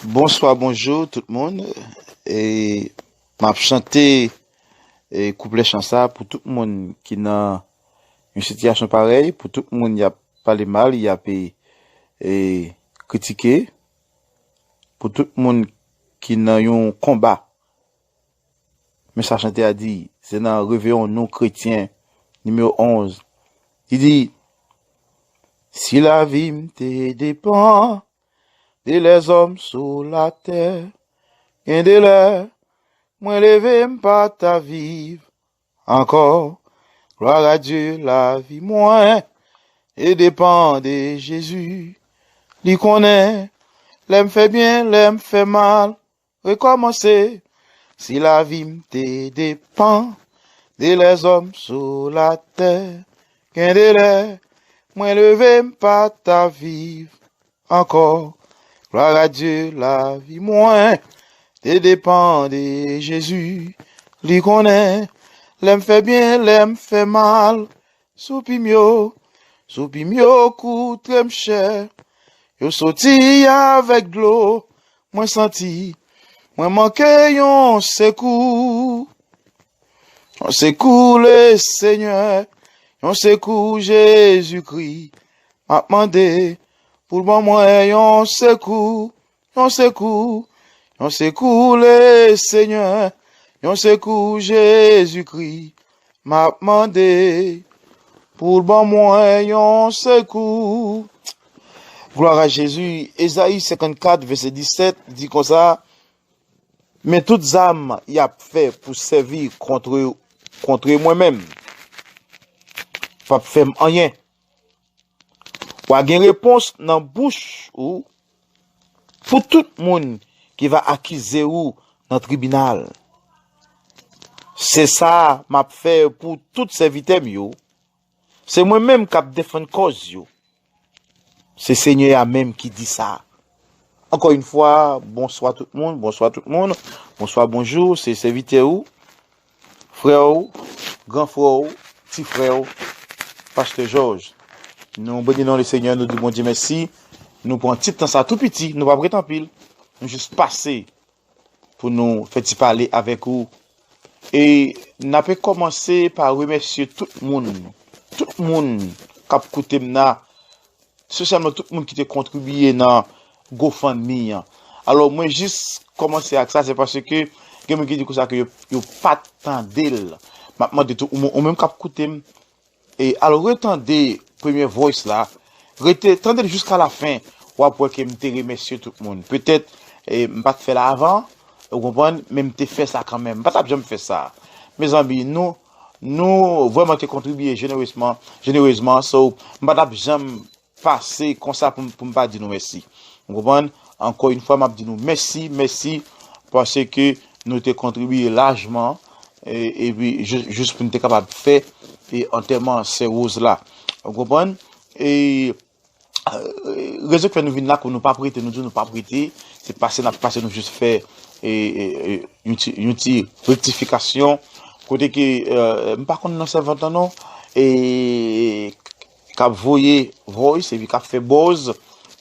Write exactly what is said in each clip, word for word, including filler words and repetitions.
Bonswa, bonjou tout moun. E m ap chante e kouplè chan sa pou tout moun ki nan yon sitiyasyon parèy, pou tout moun y ap pale mal, y ap e, e kritike, pou tout moun ki nan yon konba. Men sa chante a di, se nan Réveillons-nous Chrétiens nimewo onz. Li di, si lavi m te depann de lèzòm sou latè, gen de lè, mwen leve m pa ta viv ankò. Glwa a Dye, lavi mwen e depann de Jezi. Li konnen lè m fè byen, lè m fè mal, rekòmanse. Si lavi m te depann de lèzòm sou latè, gen de lè, mwen leve m pa ta viv ankò. Glwa a Dye, lavi mwen te depann de Jezi. Li konnen lè m fè byen, lè m fè mal. Soupi m yo, soupi m yo koute m chè. Yo soti avèk dlo, mwen santi mwen manke yon sekou. Yon sekou Lesenyè, yon sekou Jezikri. M ap mande pou l ban mwen yon sekou, yon sekou, yon sekou Lesenyè, yon sekou Jezikri. M ap mande pou l ban mwen yon sekou. Glwa a Jezi. Ezayi senkannkat, vèsè disèt, di konsa, men tout zam y ap fè pou sèvi kontre, kontre mwen menm p ap fè m anyen. W a gen repons nan bouch ou pou tout moun ki va akize ou nan tribinal. Se sa m ap fè pou tout sèvitè m yo. Se mwen menm k ap defann kòz yo. Se Senyè a menm ki di sa. Ankò yon fwa, bonswa tout moun, bonswa tout moun, bonswa, bonjou, se sèvitè ou, frè ou, gran frè ou, ti frè ou, pastè Jòj. Nou beni non Lesenyè, nou di Bondye mèsi. Nou pran ti tan sa tou piti, nou p ap ret anpil. Nou jis pase pou nou fè ti pale avèk ou. E n ape kòmanse pa remèsye tout moun, tout moun k ap koute m nan, espesyalman tout moun ki te kontribiye nan GoFundMe an. Alò, mwen jis kòmanse ak sa, se paske gen moun ki di konsa ke yo, yo pa t tande l. M ap mande tou, ou, ou menm k ap koute m, e al retande premye voice la, rete, tande l jiska lafen, w ap wè ke m te remèsye tout moun. Petèt, e, m pa t fè l avan, ou konprann, men m te fè sa kanmenm. M pa t ap janm fè sa. Mezanmi, nou, nou vrèman te kontribiye jenerezman, jenerezman, so, m pa t ap janm pase konsa pou, pou m pa di nou mèsi. Ou konprann? Ankò yon fwa, m ap di nou mèsi, mèsi, paske nou te kontribiye lajman, e, epi jis, jis pou n te kapab fè, e, antèman sè Rose la. Ou konprann? E, e, rezon k fè nou vin la, kou nou p ap rete, nou di nou p ap rete, se pase n ap pase, nou jis fè, e, e, e, yon ti, yon ti rektifikasyon, kote ke, e, m pa konn nan sèvant lan non, e, k ap voye voice epi k ap fè buzz,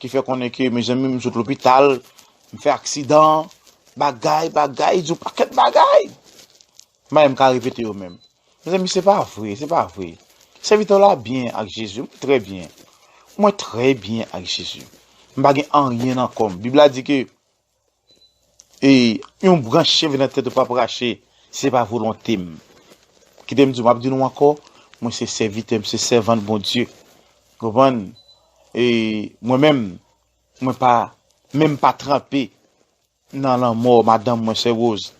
ki fè konnen ke, mezanmi, m sot lopital, m fè aksidan, bagay, bagay, di yon pakèt bagay. M pa menm ka repete yo menm. Mezanmi, se pa vre, se pa vre. Sèvitè w la byen ak Jezi, mwen trè byen. Mwen trè byen ak Jezi. M pa gen anyen nan kò m. Bib la di ke e yon branch cheve nan tèt ou p ap rache, se pa volonte m. Kite m di w, m ap di nou ankò, mwen se sèvitè, m se sèvant Bondye. Konprann? E mwen menm, mwen pa, menm pa tranpe nan lanmò madanm mwen, sè Rose.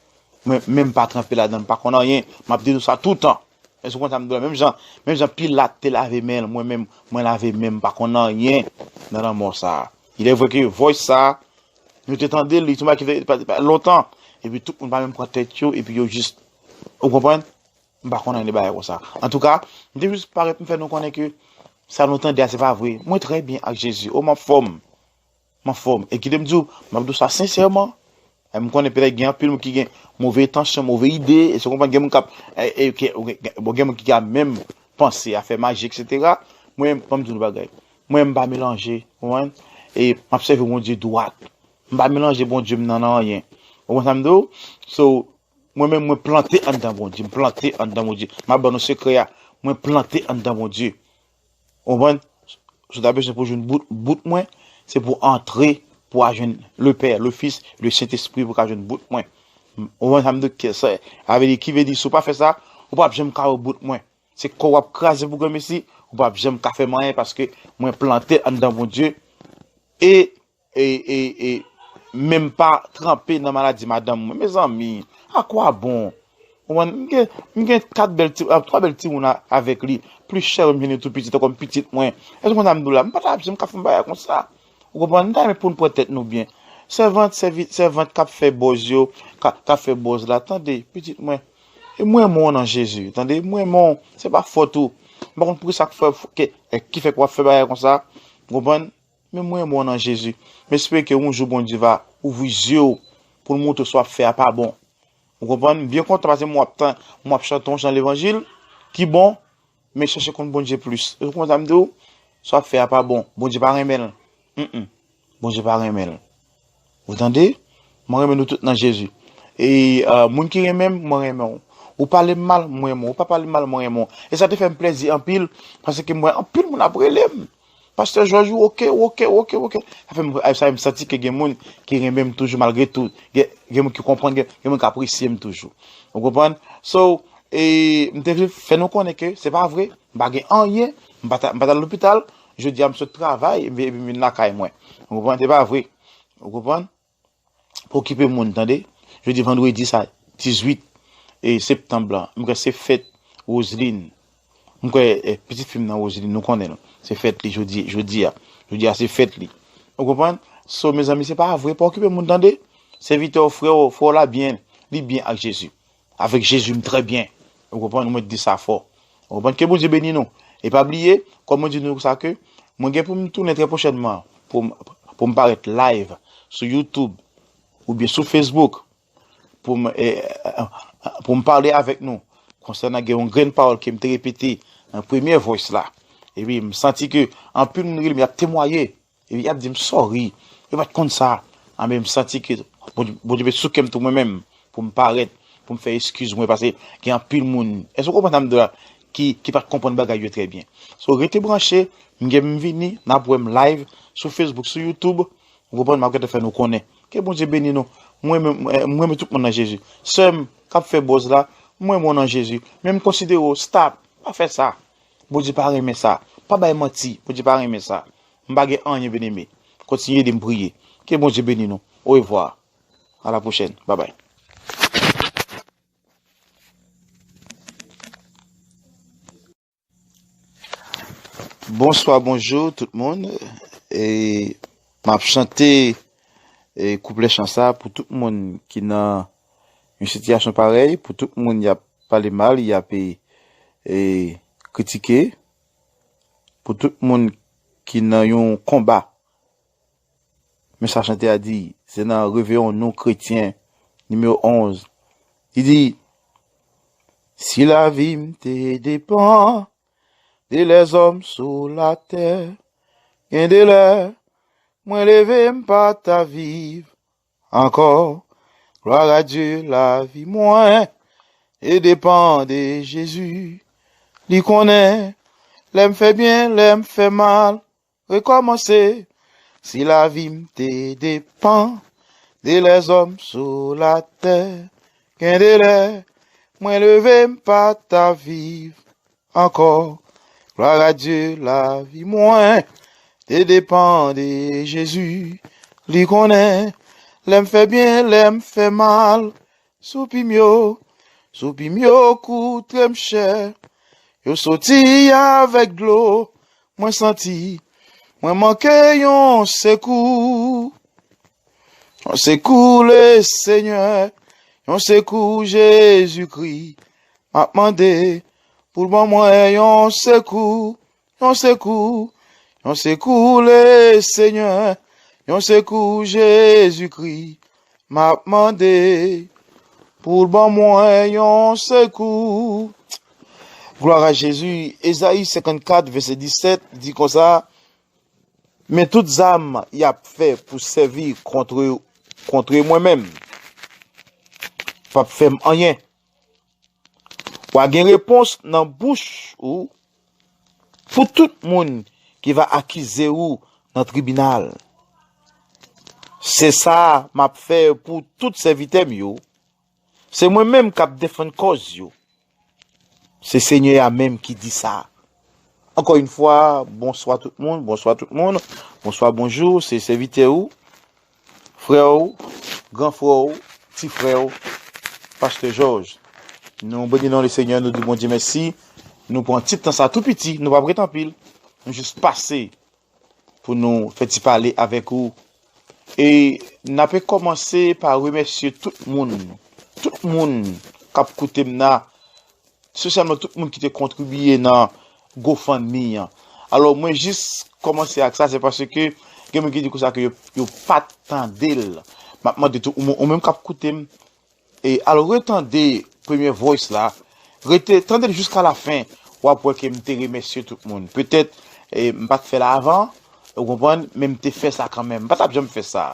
Mwen menm pa tranpe ladan l, m pa konn anyen. M ap di nou sa toutan. Èske w konn sa m di w la? Menm jan, menm jan Pilat te lave men l, mwen menm, mwen lave men m, m pa konn anyen nan lanmò sa a. Il est vrai que voice sa a, nou te tande l, li te mache pa, pa lontan. Epi tout moun pa menm pran tèt yo, epi yo jis, ou konprann? M pa konn anyen de bagay konsa. Antouka, m te jis parèt pou m fè nou konnen ke sa nou tande a, se pa vre. Mwen trè byen ak Jezi. O, m anfòm. M anfòm. E kite m di w, m ap di w sa sensèman. E m konnen petèt gen anpil moun ki gen move entansyon, move ide, èske w konprann, gen moun k ap, e, e, ke, bon, gen moun ki ka menm panse a fè maji, etsetera. Mwen, ban m di w yon bagay. Mwen, m pa melanje, ou konprann? E m ap sèvi Bondye dwat. M pa melanje Bondye m nan, nan anyen. Ou konprann sa m di w? So, mwen menm, mwen plante anndan Bondye. M plante anndan Bondye. M ap ban nou sekrè a. Mwen plante anndan Bondye. Ou konprann? Si w ta bezwen pou jwenn bout, bout mwen, se pou antre, pou a jwenn le Pè, le Fis, le Sentespri, pou ka jwenn bout mwen. Ou konprann sa m di w? Sa, sa vle di, ki vle di, si w pa fè sa, ou p ap janm ka wè bout mwen. Se kò w ap kraze pou granmesi, ou p ap janm ka fè m anyen, paske mwen plante anndan Bondye. E e, e, e menm pa tranpe nan maladi madanm mwen. Mezanmi, a kwa bon? Ou konprann? M gen, m gen kat bèl ti, ah, twa bèl timoun a- avèk li. Plis chè m jwenn yo tou pitit, kòm pitit mwen. Èske w konn sa m di w la? M pa ta ap janm ka fè yon bagay konsa. Ou konprann? M ta renmen pou n pran tèt nou byen. Sèvant, sèvi, sèvant k ap fè bòz yo, k ap, k ap fè bòz la, tande, pitit mwen. E mwen renmen w nan Jezi, tande? Mwen renmen w, se pa fòt ou. M pa konn poukisa k fè, ke, ki fè k w ap fè bagay konsa. Ou konprann? Men mwen renmen w nan Jezi. M espere ke yon jou Bondye va ouvri zye w pou l montre w sa w ap fè a pa bon. Ou konprann? M byen kontan paske mwen w ap tan, mwen w ap chante yon jan levanjil ki bon, men chèche konn Bondye plis. Ou konprann sa m di w? Sa w ap fè a pa bon. Bondye pa renmen l. Mm, mm. Bondye pa renmen l. Ou tande? Mwen renmen nou tout nan Jezi. E euh, moun ki renmen m, mwen renmen w. Ou pale m mal, mwen renmen w. Ou pa pale m mal, mwen renmen w. E sa te fè m plezi anpil, paske m wè anpil moun ap rele m. Pastè Jòj, ou oke, ou oke, ou oke, ou oke. Sa fè m, sa fè m santi ke gen moun ki renmen m toujou malgre tou. Gen, gen moun ki konprann, gen, gen moun ki apresye m toujou. Ou konprann? So, e, m te vle fè nou konnen ke se pa vre. M pa gen anyen. M pa t, m pa t al lopital. Jodi a, m sot travay, epi, epi m vin lakay mwen. Ou konprann? Se pa vre. Ou konprann? Pa okipe moun, tande. Jodi vandredi sa, dizuit e septanm lan, m kwè se fèt Roseline. M kwè, eh, pitit fi m nan Roseline, nou konnen l. Se fèt li jodi, jodi a. Jodi a se fèt li. Ou konprann? So, mezanmi, se pa vre, pa okipe moun, tande. Sèvitè w, frè w, frè w la byen, li byen ak Jezi. Avèk Jezi, m trè byen. Ou konprann? Mwen di sa fò. Ou konprann? Ke Bondye beni nou. E pa bliye, kòm mwen di nou sa ke, mwen gen pou m tounen trè pwochènman, pou m, pou m parèt live sou YouTube oubyen sou Facebook, pou m, eh, eh, pou m pale avèk nou konsènan gen yon grenn pawòl ke m te repete nan premye voice la. Epi m santi ke anpil moun rele m, y ap temwaye. Epi y ap di m, "Sorry, yo pa t konn sa." Anben, m santi ke Bondye, Bondye met sou kè m tou mwen menm pou m parèt, pou m fè eskiz mwen, paske gen anpil moun, èske w konprann sa m di w la, ki, ki pa t konprann bagay yo trè byen. So, rete branche, m gen m vini, n ap wè m live sou Facebook, sou YouTube, ou konprann, m ap gentan fè nou konnen. Ke Bondye beni nou. Mwen renmen, mwen renmen tout moun nan Jezi. Sè m k ap fè buzz la, mwen renmen w nan Jezi. Men m konsidere w, stop, pa fè sa. Bondye pa renmen sa. Pa bay manti, Bondye pa renmen sa. M pa gen anyen, byeneme. Kontinye ede m priye. Ke Bondye beni nou. Orevwa. A la pwochèn. Babay. Bonswa, bonjou tout moun. E m ap chante, e, kouplè chan sa pou tout moun ki nan yon sitiyasyon parèy, pou tout moun y ap pale mal, y ap, e, e, kritike, pou tout moun ki nan yon konba. Men sa chantè a di, se nan Réveillons-nous Chrétiens, nimewo onz. Li di, "Si lavi m te depann de lèzòm sou latè, gen de lè, mwen leve m pa ta viv ankò. Glwa a Dye, lavi mwen e depann de Jezi. Li konnen lè m fè byen, lè m fè mal, rekòmanse. Si lavi m te depann de lèzòm sou latè, gen de lè, mwen leve m pa ta viv ankò. Glwa a Dye, lavi mwen te depann de Jezi. Li konnen lè m fè byen, lè m fè mal. Soupi m yo, soupi m yo koute m chè. Yo soti avèk dlo, mwen santi mwen manke yon sekou. Yon sekou Lesenyè, yon sekou Jezikri. M ap mande pou l ban mwen yon sekou, yon sekou, yon sekou Lesenyè, yon sekou Jezikri. M ap mande pou l ban mwen yon sekou." Glwa a Jezi. Ezayi senkannkat, vèsè disèt, di konsa, Men tout zam y ap fè pou sèvi kontre, kontre mwen menm, p ap fè m anyen. W a gen repons nan bouch ou pou tout moun ki va akize ou nan tribinal. Se sa m ap fè pou tout sèvitè m yo. Se mwen menm k ap defann kòz yo. Se Senyè a menm ki di sa. Ankò yon fwa, bonswa tout moun, bonswa tout moun, bonswa, bonjou, se sèvitè ou, frè ou, gran frè ou, ti frè ou, Pastè Jòj. Nou beni non Lesenyè, nou di Bondye mèsi. Nou pran ti tan sa tou piti, nou p ap ret anpil. Nou jis pase pou nou fè ti pale avèk ou. E n ape kòmanse pa remèsye tout moun, tout moun k ap koute m nan, espesyalman tout moun ki te kontribiye nan GoFundMe an. Alò, mwen jis kòmanse ak sa, se paske gen moun ki di konsa ke yo, yo pa t tande l. M ap mande tou, ou, ou menm k ap koute m, e al retande premye voice la, rete tande l jiska lafen, w ap wè ke m te remèsye tout moun. Petèt, e, m pa t fè l avan, ou konprann, men m te fè sa kanmenm. M pa t ap janm fè sa.